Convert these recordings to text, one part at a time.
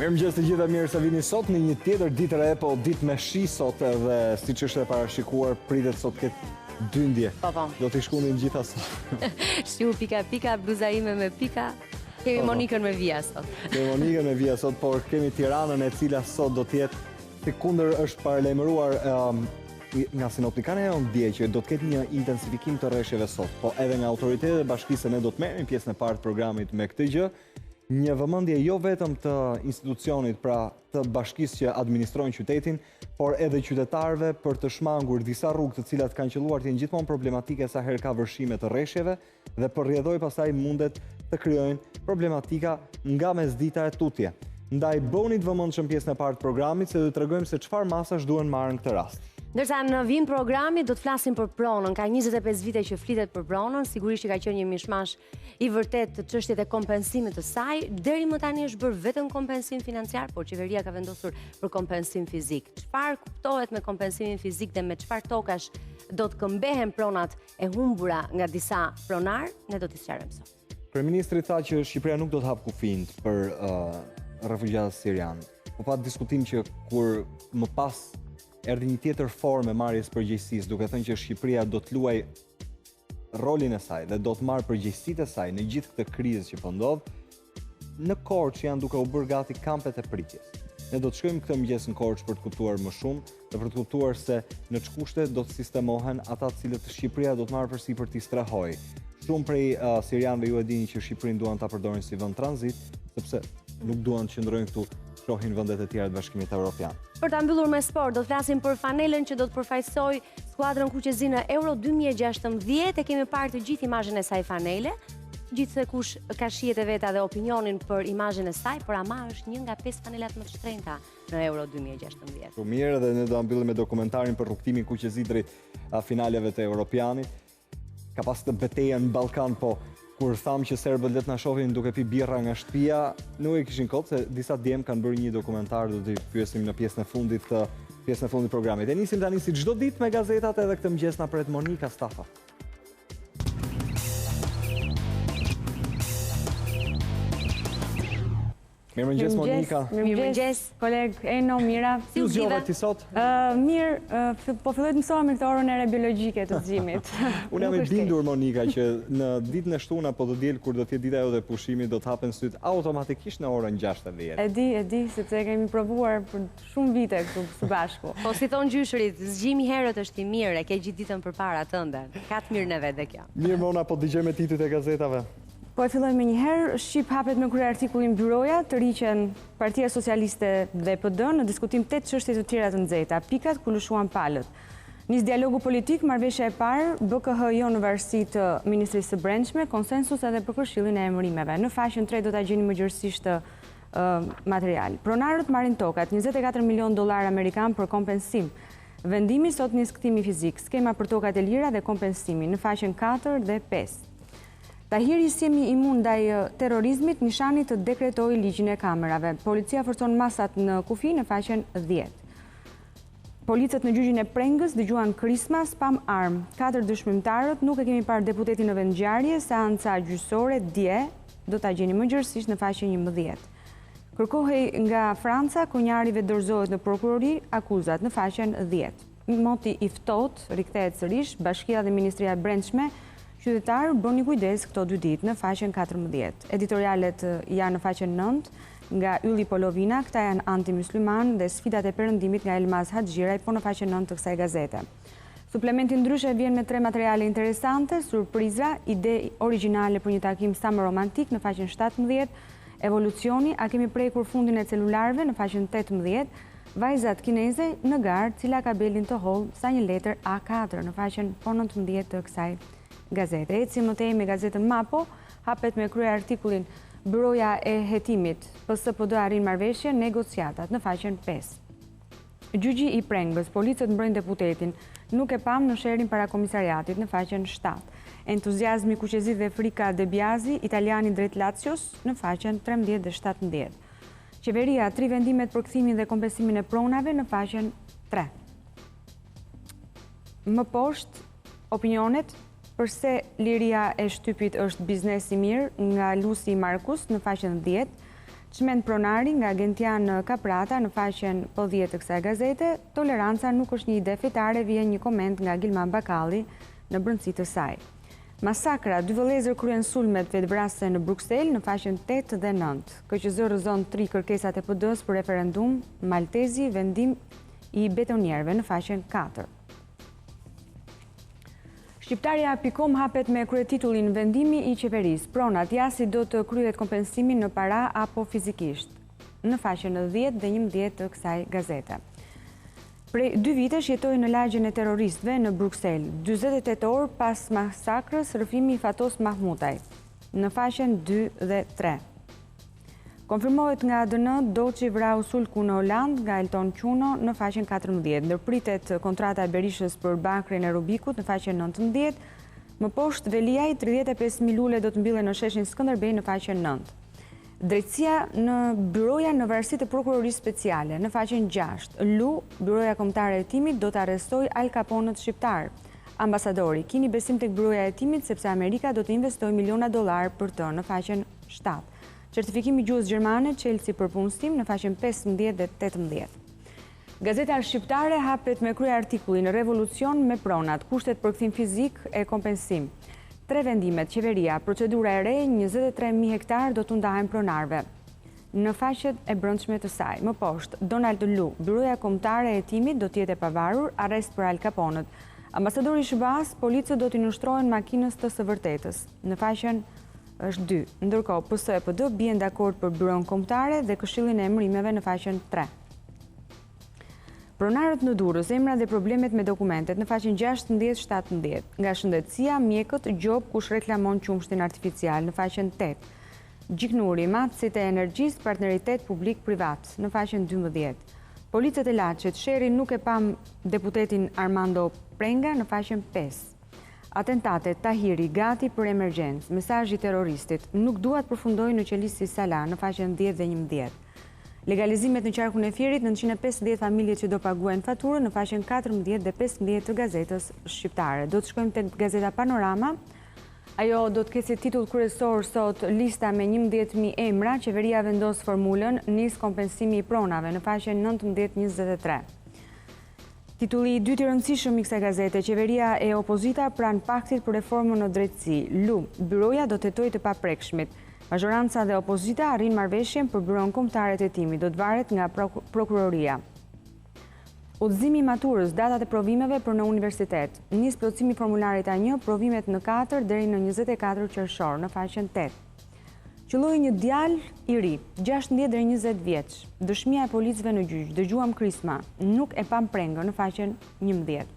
Mirëmëngjes të gjithëve, mirë se vini sot në një tjetër ditë të re, po ditë me shi sot edhe siç është e parashikuar, pritet sot të ketë dyndje. Po, po. Do t'i shkundin gjitha sot. Shiu pika pika, bluza ime me pika. Kemi po, po. Monikën me vija sot. Kemi Monikën me vija sot, por kemi Tiranën e cila sot do të jetë sikundër është paralajmëruar um, nga sinoptikanët e dje që do të ketë një intensifikim të reshjeve sot, po edhe nga autoritetet e bashkisë ne do të merremi pjesën e parë të programit me këtë gjë, një vëmendje jo vetëm të institucionit, pra të bashkisë që administrojnë qytetin, por edhe qytetarëve për të shmangur disa rrugë të cilat kanë qëlluar të jenë gjithmonë problematike sa herë ka vërshime të reshjeve dhe për rrjedhojë pastaj mundet të krijojnë problematika nga mesdita e tutje. Ndaj bëhuni të vëmendshëm pjesën e parë të programit se do të tregojmë se çfarë masash duhen marrë në këtë rast. Ndërsa në vijim të programit do të flasim për pronën, ka 25 vite që flitet për pronën, sigurisht që ka qenë një mishmash i vërtetë çështjet e kompensimit të saj, deri më tani është bërë vetëm kompensim financiar, por qeveria ka vendosur për kompensim fizik. Çfarë kuptohet me kompensimin fizik dhe me çfarë tokash do të këmbehen pronat e humbura nga disa pronarë, ne do t'i sqarojmë sot. Kryeministri tha që Shqipëria nuk do të hapë kufijtë për uh, refugjatët sirianë. Po pa diskutim që kur më pas erdhi një tjetër formë e marrjes përgjegjësisë, duke thënë që Shqipëria do të luajë rolin e saj dhe do të marrë përgjegjësitë e saj në gjithë këtë krizë që po ndodh, në Korçë janë duke u bërë gati kampet e pritjes. Ne do të shkojmë këtë mëngjes në Korçë për të kuptuar më shumë dhe për të kuptuar se në ç'kushte do të sistemohen ata të cilët Shqipëria do të marrë përsipër t'i strehojë. Shumë prej uh, sirianëve ju e dini që Shqipërinë duan ta përdorin si vend tranzit, sepse nuk duan të qëndrojnë këtu, shohin vendet e tjera të Bashkimit Evropian. Për ta mbyllur me sport, do të flasim për fanelën që do të përfaqësojë skuadrën kuqezi në Euro 2016. E kemi parë të gjithë imazhin e saj fanele. Gjithsekush ka shijet e veta dhe opinionin për imazhin e saj, por ama është një nga pesë fanelat më të shtrenjta në Euro 2016. Shumë mirë dhe ne do ta mbyllim me dokumentarin për rrugëtimin kuqezi drejt finaleve të Europianit. Ka pas të betejën në Ballkan, po kur thamë që serbët le të na shohin duke pi birra nga shtëpia, nuk e kishin kot se disa djem kanë bërë një dokumentar, do t'i pyesim në pjesën e fundit të pjesën e fundit të programit. E nisim tani si çdo ditë me gazetat edhe këtë mëngjes na pret Monika Stafa. Mirëmëngjes Monika. Mirëmëngjes. Koleg Eno, Mira. Si u zgjove ti sot? Mirë, po filloj të mësohem me këtë orën e re biologjike të zgjimit. Unë jam e bindur Monika që në ditën e shtunë apo të diel kur do të jetë dita jote e pushimit do të hapen sytë automatikisht në orën 6:10. E di, e di, sepse e kemi provuar për shumë vite këtu së bashku. Po si thonë gjyshërit, zgjimi herët është i mirë, e ke gjithë ditën përpara tënde. Ka të mirën e vet dhe kjo. Mirë Mona, po dëgjojmë titujt e gazetave. Po e fillojmë menjëherë, Shqip hapet me kryeartikullin Byroja, tërhiqen Partia Socialiste dhe PD në diskutim tetë çështje të tjera të nxehta, pikat ku lëshuan palët. Nis dialogu politik, marrëveshja e parë, BKH jo në varësi të Ministrisë së Brendshme, konsensus edhe për Këshillin e Emërimeve. Në faqen 3 do ta gjeni më gjerësisht material. Pronarët marrin tokat, 24 milionë dollarë amerikanë për kompensim. Vendimi sot nis kthimi fizik, skema për tokat e lira dhe kompensimi, në faqen 4 dhe 5. Tahiri s'jemi imun ndaj terrorizmit, Nishani të dekretojë ligjin e kamerave. Policia forcon masat në kufi në faqen 10. Policët në gjyqin e Prengës dëgjuan krisma, s'pamë armë. Katër dëshmimtarët nuk e kemi parë deputetin në vendngjarje, seanca gjyqësore dje do ta gjeni më gjerësisht në faqen 11. Kërkohej nga Franca, Konjari vetëdorëzohet në prokurori, akuzat në faqen 10. Moti i ftohtë rikthehet sërish, Bashkia dhe Ministria e Brendshme, Qytetarë, bëni kujdes këto dy ditë, në faqen 14. Editorialet janë në faqen 9, nga Ylli Polovina, këta janë anti-myslimanë dhe sfidat e perëndimit nga Elmaz Haxhiraj, po në faqen 9 të kësaj gazete. Suplementi ndryshe vjen me tre materiale interesante, surpriza, ide origjinale për një takim sa më romantik në faqen 17, evolucioni, a kemi prekur fundin e celularëve në faqen 18, Vajzat kineze në garë cila ka belin të hollë sa një letër A4 në faqen po 19 të kësaj gazete. Ecim më tej me gazetën Mapo, hapet me kryeartikullin Byroja e Hetimit, PS-PD arrin marrëveshje, negociatat në faqen 5. Gjyqi i Prengës, policët mbrojnë deputetin, nuk e pamë në sherrin para komisariatit në faqen 7. Entuziazmi kuqezi dhe frika De Biazi, italiani drejt Lazios në faqen 13 dhe 17. Qeveria, tri vendimet për kthimin dhe kompensimin e pronave në faqen 3. Më poshtë, opinionet, përse liria e shtypit është biznes i mirë nga Lusi Markus në faqen 10. Çmend pronari nga Gentian Kaprata në faqen po 10 të kësaj gazete, toleranca nuk është një ide fetare vjen një koment nga Gilman Bakalli në brendësi të saj. Masakra, dy vëllezër kryen sulmet vetëvrasëse në Bruksel në faqen 8 dhe 9. KQZ rrëzon tri kërkesat e PD-së për referendum, Maltezi vendim i betonierëve në faqen 4. Shqiptarja pikë com hapet me kryetitullin Vendimi i qeverisë, pronat, ja si do të kryhet kompensimi në para apo fizikisht, në faqen 10 dhe 11 të kësaj gazete. Prej dy vitesh jetoj në lagjen e terroristëve në Bruksel, 48 orë pas masakrës rrëfimi i Fatos Mahmutaj, në faqen 2 dhe 3. Konfirmohet nga ADN, Doçi vrau Sulkun në Holandë nga Elton Quno në faqen 14. Ndërpritet kontrata e Berishës për bakrin e Rubikut në faqen 19. Më poshtë Veliaj, 35.000 lule do të mbillen në sheshin Skënderbej në faqen 9. Drejtësia në byroja në varësi të Prokurorisë Speciale në faqen 6. Lu, Byroja Kombëtare e Hetimit do të arrestojë Al Caponët shqiptarë. Ambasadori, kini besim tek Byroja e Hetimit sepse Amerika do të investojë miliona dollarë për të në faqen 7. Certifikimi i gjuhës gjermane, çelësi për punësim në faqen 15 dhe 18. Gazeta Shqiptare hapet me kryeartikullin Revolucion me pronat, kushtet për kthim fizik e kompensim. Tre vendimet, qeveria, procedura e re, 23.000 hektar do t'u ndahen pronarëve. Në faqet e brendshme të saj. Më poshtë, Donald Lu, Byroja Kombëtare e Hetimit do të jetë e pavarur, arrest për Al Caponët. Ambasadori i SHBA-s, policët do t'i nënshtrohen makinës të së vërtetës. Në faqen është 2. Ndërkohë, PS e PD bien dakord për Byronë Kombëtare dhe Këshillin e Emërimeve në faqen 3. Pronarët në Durrës, emrat dhe problemet me dokumentet në faqen 16-17. Nga shëndetësia, mjekët, gjobë kush reklamon qumështin artificial në faqen 8. Gjiknuri, matësit e energjisë, partneritet publik-privat në faqen 12. Policët e Laçit, sherrin nuk e pamë deputetin Armando Prenga në faqen 5. Atentate, Tahiri, gati për emergjencë, mesazhi i terroristit, nuk dua të përfundoj në qeli si Sala, në faqen 10 dhe 11. Legalizimet në qarkun e Fierit, 950 familje që do paguajnë faturën në faqen 14 dhe 15 të gazetës shqiptare. Do të shkojmë tek gazeta Panorama. Ajo do të ketë si titull kryesor sot lista me 11.000 emra, qeveria vendos formulën, nis kompensimi i pronave në faqen 19-23. Titulli i dytë i rëndësishëm i kësaj gazete, Qeveria e opozita pranë paktit për reformën në drejtësi. Lu, byroja do të hetojë të paprekshmit. Mazhoranca dhe opozita arrijnë marrëveshjen për Byronë Kombëtare të Hetimit, do të varet nga prokuroria. Udhëzimi i maturës, datat e provimeve për në universitet. Nis plotësimi i formularit A1, provimet në 4 deri në 24 qershor, në faqen 8. Qëlloi një djalë i ri, 16 deri 20 vjeç. Dëshmia e policëve në gjyq, dëgjuam krisma, nuk e pamë Prengën në faqen 11.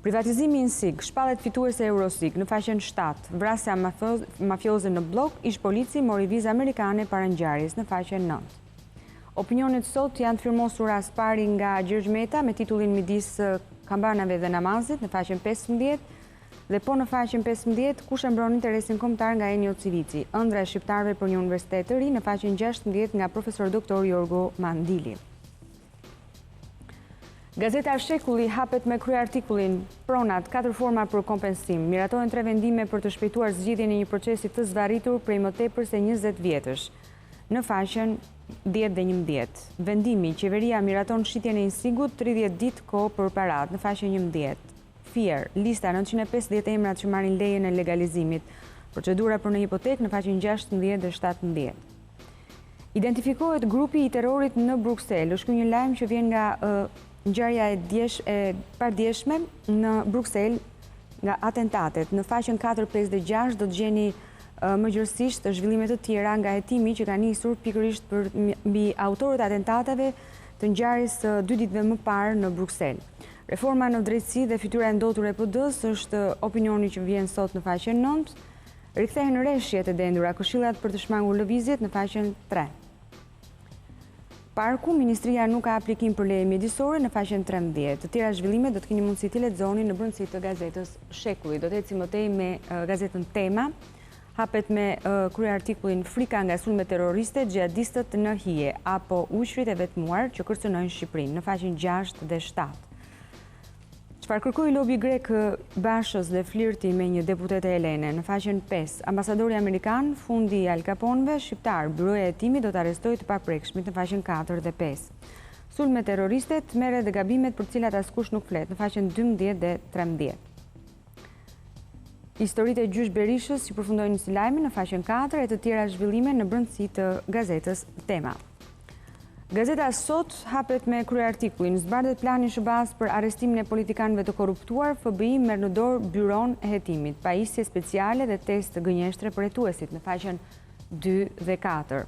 Privatizimi i Insig, shpallet fituese Eurosig në faqen 7. Vrasja mafioze në Bllok, ish polici mori vizë amerikane para ngjarjes në faqen 9. Opinionet sot janë të firmosura së pari nga Gjergj Meta me titullin Midis kambanave dhe namazit në faqen 15, Dhe po në faqen 15, kush e mbron interesin kombëtar nga Enio Civici, ëndrra e shqiptarëve për një universitet të ri në faqen 16 nga profesor doktor Jorgo Mandili. Gazeta Shekulli hapet me kryeartikullin Pronat, katër forma për kompensim. Miratohen tre vendime për të shpejtuar zgjidhjen e një procesi të zvarritur prej më tepër se 20 vjetësh. Në faqen 10 dhe 11. Vendimi, qeveria miraton shitjen e Insigut 30 ditë kohë për paratë në faqen 11. Fier, lista 950 emrat që marrin lejen e legalizimit. Procedura për në hipotekë në faqen 16 dhe 17. Identifikohet grupi i terrorit në Bruksel. Është ky një lajm që vjen nga ngjarja e djesh e pardjeshme në Bruksel nga atentatet. Në faqen 4, 5 dhe 6 do të gjeni më gjerësisht zhvillime të tjera nga hetimi që ka nisur pikërisht për mbi autorët e atentateve të ngjarjes së dy ditëve më parë në Bruksel. Reforma në drejtësi dhe fytyra e ndotur e PD-së është opinioni që vjen sot në faqen 9. Rikthehen reshjet e dendura, këshillat për të shmangur lëvizjet në faqen 3. Parku, Ministria nuk ka aplikim për leje mjedisore në faqen 13. Të tjera zhvillime do të keni mundësi t'i lexoni në brendësi të gazetës Shekulli. Do të ecim më tej me gazetën Tema. Hapet me kryeartikullin Frika nga sulmet terroriste, xhihadistët në hije apo ujqërit e vetmuar që kërcënojnë Shqipërinë në faqen 6 dhe 7. Çfarë kërkoi lobi grek Bashës dhe flirti me një deputete helene? Në faqen 5, ambasadori amerikan, fundi i Al Caponëve shqiptarë, byroja e hetimit do të arrestojë të paprekshmit në faqen 4 dhe 5. Sulmet terroriste, tmerret dhe gabimet për të cilat askush nuk flet, në faqen 12 dhe 13. Historitë e Gjysh Berishës që përfundojnë si lajme në faqen 4 e të tjera zhvillime në brendësi të gazetës Tema. Gazeta Sot hapet me kryeartikullin, zbardhet plani i SHBA-së për arrestimin e politikanëve të korruptuar, FBI merr në dorë byronë e hetimit, pajisje speciale dhe test gënjeshtre për hetuesit në faqen 2 dhe 4.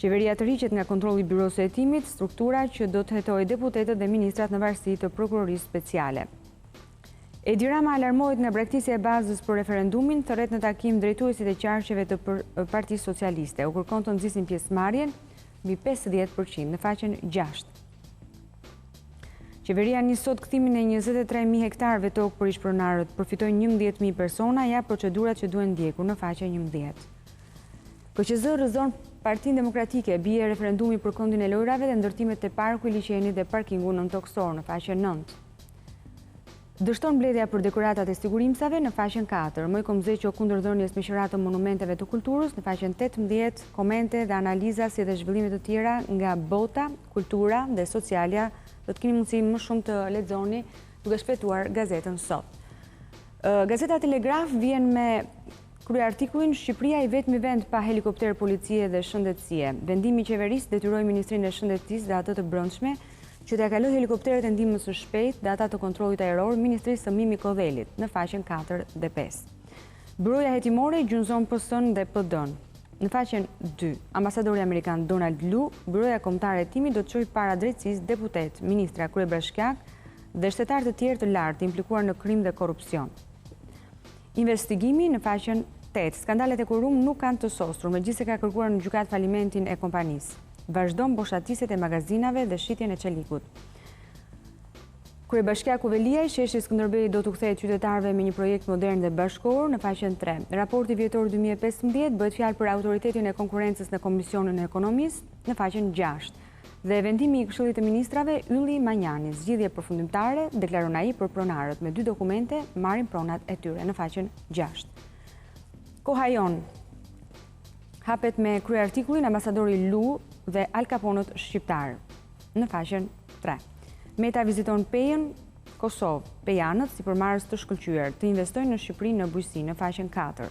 Qeveria tërhiqet nga kontrolli i byrosë së hetimit, struktura që do të hetojë deputetët dhe ministrat në varësi të prokurorisë speciale. Edi Rama alarmohet nga braktisja e bazës për referendumin, thërret në takim drejtuesit e qarqeve të Partisë Socialiste. U kërkon të nxisin pjesëmarrjen mbi 50% në faqen 6. Qeveria nis sot kthimin e 23.000 hektarëve tokë për ish-pronarët, përfitojnë 11.000 persona, ja procedurat që duhen ndjekur në faqen 11. KQZ rrëzon Partinë Demokratike, bie referendumi për këndin e lojrave dhe ndërtimet te Parku i Liqenit dhe parkingu nëntokësor në faqen 9. Dështon mbledhja për dekoratat e sigurimsave në faqen 4. Moikom Zeqo kundër dhënies me qira të monumenteve të kulturës në faqen 18, komente dhe analiza si dhe zhvillime të tjera nga bota, kultura dhe socialja do të keni mundësi më shumë të lexoni duke shfletuar gazetën sot. Gazeta Telegraf vjen me kryeartikullin Shqipëria i vetmi vend pa helikopter policie dhe shëndetësie. Vendimi i qeverisë detyroi Ministrinë e Shëndetësisë dhe atë të Brendshme që t'ia kalojë helikopterët e ndihmës së shpejtë dhe ata të kontrollit ajror Ministrisë së Mimi Kodhelit, në faqen 4 dhe 5. Byroja hetimore gjunjëzon PS-në dhe PD-në. Në faqen 2, ambasadori amerikan Donald Lu, Byroja Kombëtare e Hetimit do të çojë para drejtësisë deputetë, ministra, kryebashkiakë dhe shtetarë të tjerë të lartë të implikuar në krim dhe korrupsion. Investigimi në faqen 8. Skandalet e Kurum nuk kanë të sosur, megjithëse ka kërkuar në gjykatë falimentin e kompanisë. Vazhdon boshatisjet e magazinave dhe shitjen e çelikut. Kryebashkiaku Veliaj, sheshi Skënderbej do t'u kthehet qytetarëve me një projekt modern dhe bashkëkohor në faqen 3. Raporti vjetor 2015 bëhet fjalë për autoritetin e konkurrencës në Komisionin e Ekonomisë në faqen 6. Dhe vendimi i Këshillit të Ministrave, Ylli Manjani, zgjidhje përfundimtare, deklaron ai për pronarët, me dy dokumente marrin pronat e tyre në faqen 6. Koha jonë hapet me kryeartikullin ambasadori Lu dhe Al Caponët shqiptarë në faqen 3. Meta viziton Pejën, Kosovë, Pejanët sipërmarrës të shkëlqyer, të investojnë në Shqipëri në bujqësi në faqen 4.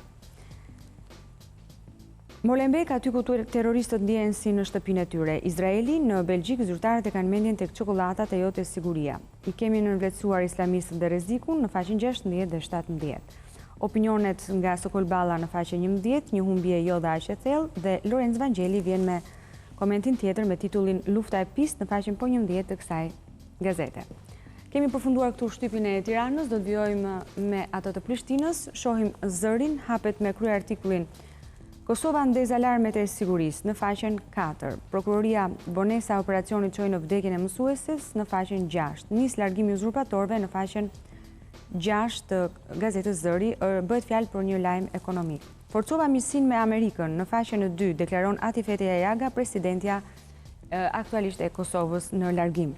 Molenbeek, aty ku terroristët ndjehen si në shtëpinë e tyre. Izraeli, në Belgjikë zyrtarët e kanë mendjen tek çokollatat e jo te siguria. I kemi nënvlerësuar islamistët dhe rrezikun në faqen 16 dhe 17. Opinionet nga Sokol Balla në faqen 11, një humbje jo dhe aq e thellë dhe Lorenc Vangjeli vjen me komentin tjetër me titullin Lufta e pistë në faqen po 11 të kësaj gazete. Kemi përfunduar këtu shtypin e Tiranës, do të vijojmë me atë të Prishtinës, shohim zërin, hapet me kryeartikullin Kosova ndez alarmet e sigurisë në faqen 4. Prokuroria vonesa e operacionit çoi në vdekjen e mësueses në faqen 6. Nis largimi i uzurpatorëve në faqen 6 të gazetës Zëri, bëhet fjalë për një lajm ekonomik. Forcova miqësinë me Amerikën në faqen 2, deklaron Atifete Jahjaga, presidentja aktualisht e Kosovës në largim.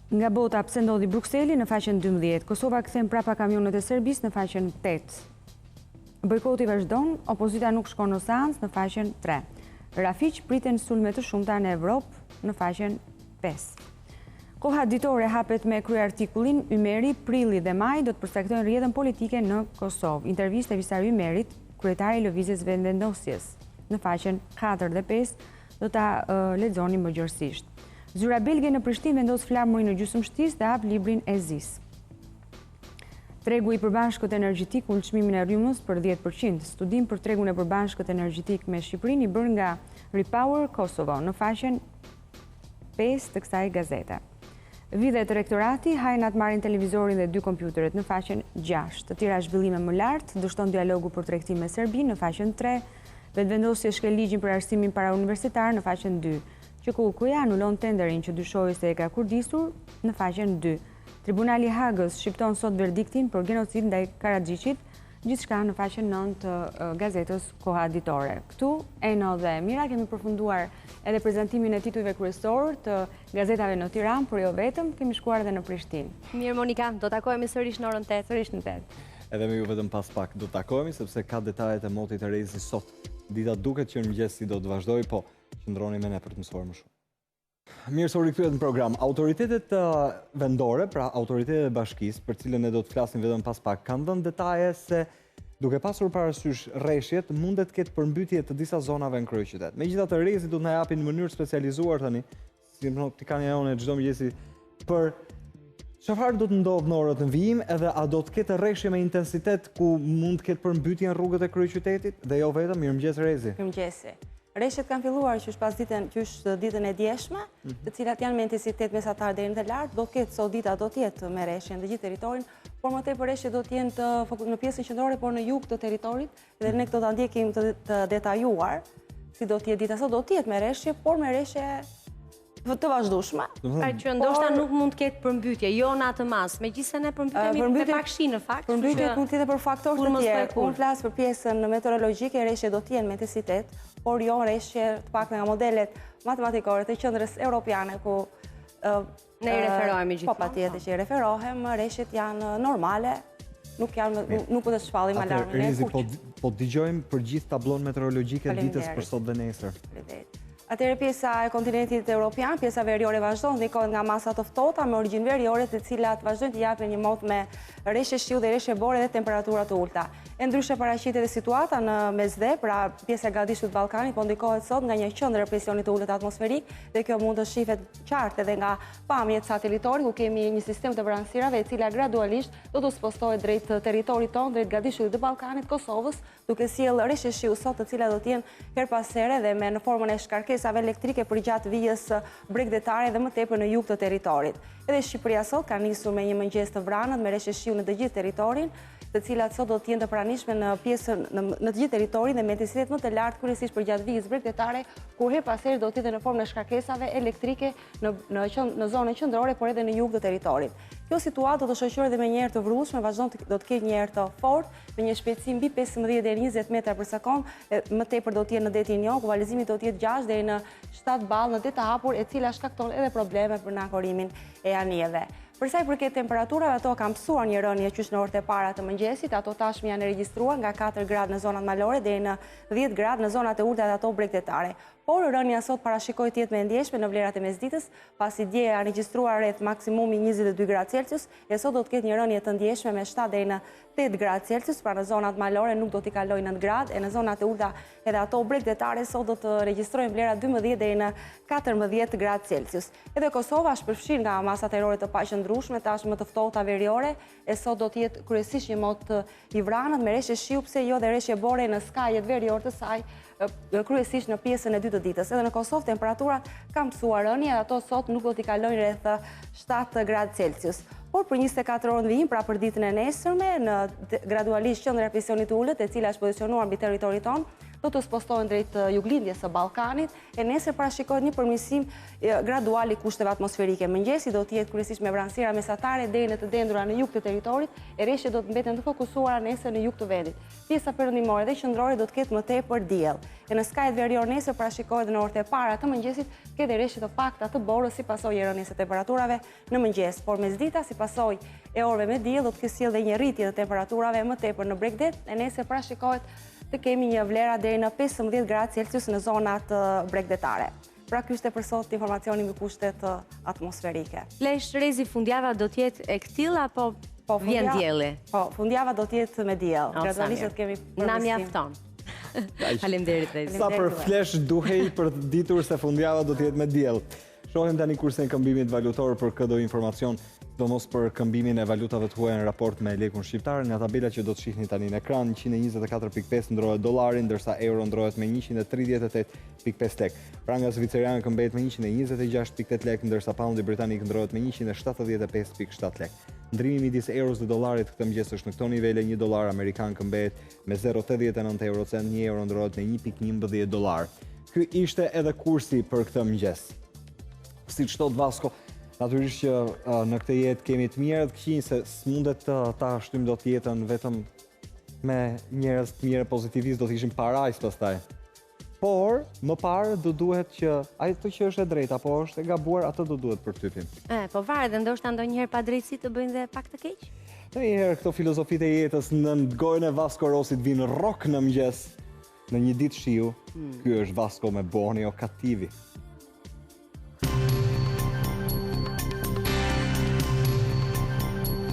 Nga bota, pse ndodhi Brukseli në faqen 12, Kosova kthen prapa kamionët e Serbisë në faqen 8. Bojkoti vazhdon, opozita nuk shkon në seancë në faqen 3. Rafiq priten sulme të shumta në Evropë në faqen 5. Koha ditore hapet me kryeartikullin Ymeri, Prilli dhe Maji do të përcaktojnë rrjedhën politike në Kosovë. Intervistë e Visar Ymerit, kryetari i Lëvizjes Vetëvendosjes, në faqen 4 dhe 5 do ta lexoni më gjerësisht. Zyra belge në Prishtinë vendos flamurin në gjysmështizë dhe hap librin e zisë. Tregu i përbashkët energjetik ul çmimin e rrymës për 10%. Studim për tregun e përbashkët energjetik me Shqipërinë i bërë nga Repower Kosovo në faqen 5 të kësaj gazete. Vidhet rektorati, hajnat marrin televizorin dhe dy kompjuterët në faqen 6. Të tjera zhvillime më lart, dështon dialogu për tregti me Serbinë në faqen 3, Vetëvendosje shkel ligjin për arsimin parauniversitar në faqen 2. QKUK-ja anulon tenderin që dyshohej se e ka kurdisur në faqen 2. Tribunali i Hagës shqipton sot verdiktin për genocid ndaj Karaxhiqit. Gjithçka në faqen 9 të gazetës Koha Ditore. Këtu, Eno dhe Mira, kemi përfunduar edhe prezantimin e titujve kryesorë të gazetave në Tiranë, por jo vetëm, kemi shkuar edhe në Prishtinë. Mirë, Monika, do takohemi sërish në orën 8. Sërish në 8. Edhe me ju vetëm pas pak do takohemi, sepse ka detajet e motit të Rezi sot. Dita duket që në mëngjes si do të vazhdojë, po qëndroni me ne për të mësuar më shumë. Mirë se u rikthyet në program. Autoritetet vendore, pra autoritetet e bashkisë, për cilën ne do të flasim vetëm pas pak, kanë dhënë detaje se duke pasur parasysh reshjet, mundet të ketë përmbytje të disa zonave në kryeqytet. Megjithatë, Rezi do të na japin në mënyrë specializuar tani, si sinoptikania jonë e çdo mëngjesi për çfarë do të ndodhë në orët në vijim edhe a do të ketë reshje me intensitet ku mund të ketë përmbytje në rrugët e kryeqytetit dhe jo vetëm. Mirëmëngjes Rezi. Mirëmëngjesi. Reshjet kanë filluar qysh pasditen, qysh ditën e djeshme, mhm. të cilat janë me intensitet mesatar deri në të lartë, do ketë sot dita do të jetë me reshje në të gjithë territorin, por më tepër reshjet do të jenë të në pjesën qendrore, por në jug të territorit, dhe ne këto ta ndjekim të, të detajuar, si do të jetë dita sot do të jetë me reshje, por me reshje të vazhdueshme. Pra që ndoshta nuk mund të ketë përmbytje, jo në atë masë, megjithëse ne përmbytemi me pak shi në fakt. Përmbytjet mund të jetë për faktorë të tjerë. Unë flas për pjesën meteorologjike, reshjet do të jenë me intensitet, por jo reshje të paktën nga modelet matematikore të qendrës europiane ku ne i referohemi gjithmonë. Po patjetër që i referohem, reshjet janë normale, nuk janë nuk mund të shpallim alarmin e kuq. Po po dëgjojmë për gjithë tablon meteorologjike ditës për sot dhe nesër. Faleminderit. Atëherë pjesa e kontinentit europian, pjesa veriore vazhdon të ndikohet nga masa të ftohta me origjinë veriore, të cilat vazhdojnë të japin një mot me reshje shiu dhe reshje bore dhe temperatura të ulëta. E ndryshe paraqitet edhe situata në Mesdhe, pra pjesa e gadishullit të Ballkanit po ndikohet sot nga një qendër e presionit të ulët atmosferik dhe kjo mund të shihet qartë edhe nga pamjet satelitore ku kemi një sistem të vranësirave e cila gradualisht do të spostohet drejt territorit tonë, drejt gadishullit të Ballkanit, Kosovës, duke sjellë reshje shiu sot të cilat do të jenë herë pas here dhe me në formën e shkarkesave elektrike përgjatë vijës bregdetare dhe më tepër në jug të territorit. Edhe Shqipëria sot ka nisur me një mëngjes të vranët me reshje shiu në të gjithë territorin, të cilat sot do të jenë të pranishme në pjesën në, në të gjithë territorin dhe me intensitet më të lartë kryesisht përgjatë vijës bregdetare, ku herë pas here do të jetë në formën e shkarkesave elektrike në në në zonën qendrore, por edhe në jug të territorit. Kjo situatë do të shoqërohet edhe me një erë të vrullshme, vazhdon të, do të ketë një erë të fortë me një shpejtësi mbi 15 deri 20 metra për sekondë, më tepër do të jetë në detin Jon, ku valëzimi do të jetë 6 deri në 7 ballë në det të hapur, e cila shkakton edhe probleme për në ankorimin e anijeve. Për sa i përket temperaturave, ato kanë pësuar një rënie qysh në orët e para të mëngjesit, ato tashmë janë regjistruar nga 4 gradë në zonat malore deri në 10 gradë në zonat e ulëta dhe ato bregdetare. Por rënia sot parashikohet të jetë më e ndjeshme në vlerat e mesditës, pasi dje janë regjistruar rreth maksimumi 22 gradë Celsius, e sot do të ketë një rënie të ndjeshme me 7 deri në 8 gradë Celsius, pra në zonat malore nuk do t'i kalojë 9 gradë, e në zonat e ulëta edhe ato bregdetare sot do të regjistrojnë vlera 12 deri në 14 gradë Celsius. Edhe Kosova është përfshirë nga masat ajrore të paqëndrueshme, tashmë të ftohta veriore, e sot do të jetë kryesisht një mot i vranët me reshje shiu, pse jo dhe reshje bore në skajet veriore të saj, kryesisht në pjesën e dytë të ditës. Edhe në Kosovë temperaturat kanë pësuar rënie, ato sot nuk do t'i kalojnë rreth 7 gradë Celsius. Por për 24 orë në vijim, pra për ditën e nesërme, në gradualisht qendra e presionit të ulët, e cila është pozicionuar mbi territorin tonë, do të spostohen drejt juglindjes së Ballkanit, e nesër parashikohet një përmirësim gradual i kushteve atmosferike. Mëngjesi do të jetë kryesisht me vranësira mesatare deri në të dendura në jug të territorit, e reshjet do të mbeten të fokusuara nesër në jug të vendit. Pjesa perëndimore dhe qendrore do të ketë më tepër diell. E në skajet verior nesër parashikohet në orët e para të mëngjesit të ketë reshje të pakta të borës si pasojë e rënies së temperaturave në mëngjes, por mesdita si pasojë e orëve me diell do të ketë sjellë dhe një rritje të temperaturave më tepër në bregdet e nesër parashikohet të kemi një vlera deri në 15 gradë Celsius në zonat bregdetare. Pra ky ishte për sot informacioni mbi kushtet atmosferike. Flesh Rezi fundjava do të jetë e këtillë apo po, vjen dielli? Po, fundjava do të jetë me diell. Gradualisht do të kemi përmirësim. Na mjafton. Faleminderit Rezi. Sa për flesh duhej për të ditur se fundjava do të jetë me diell. Shohim tani kursin e këmbimit valutor për këdo informacion, sidomos për këmbimin e valutave të huaja në raport me lekun shqiptar, nga tabela që do të shihni tani në ekran, 124.5 ndrohet dollari, ndërsa euro ndrohet me 138.5 lekë. Franga zvicerane këmbehet me 126.8 lekë, ndërsa poundi britanik ndrohet me 175.7 lekë. Ndrimi midis euros dhe dollarit këtë mëngjes është në këto nivele, 1 dollar amerikan këmbehet me 0.89 euro cent, 1 euro ndrohet me 1.11 dollar. Ky ishte edhe kursi për këtë mëngjes. Siç thotë Vasko, natyrisht që në këtë jetë kemi të mirë dhe të këqinj se s'mundet ta shtyjmë dot jetën vetëm Me njerëz të mirë pozitivistë do të ishim parajsë pastaj. Por, më parë do duhet që ato që është e drejtë apo është e gabuar, atë do duhet përtypim. E, po varet dhe ndoshta ndonjëherë padrejtësitë të bëjnë dhe pak të keq? Ndonjëherë këto filozofitë e jetës nën gojën e Vasco Rossit vijnë rock në mëngjes. Në një ditë shiu, hmm. ky është Vasco me Buoni o Cattivi.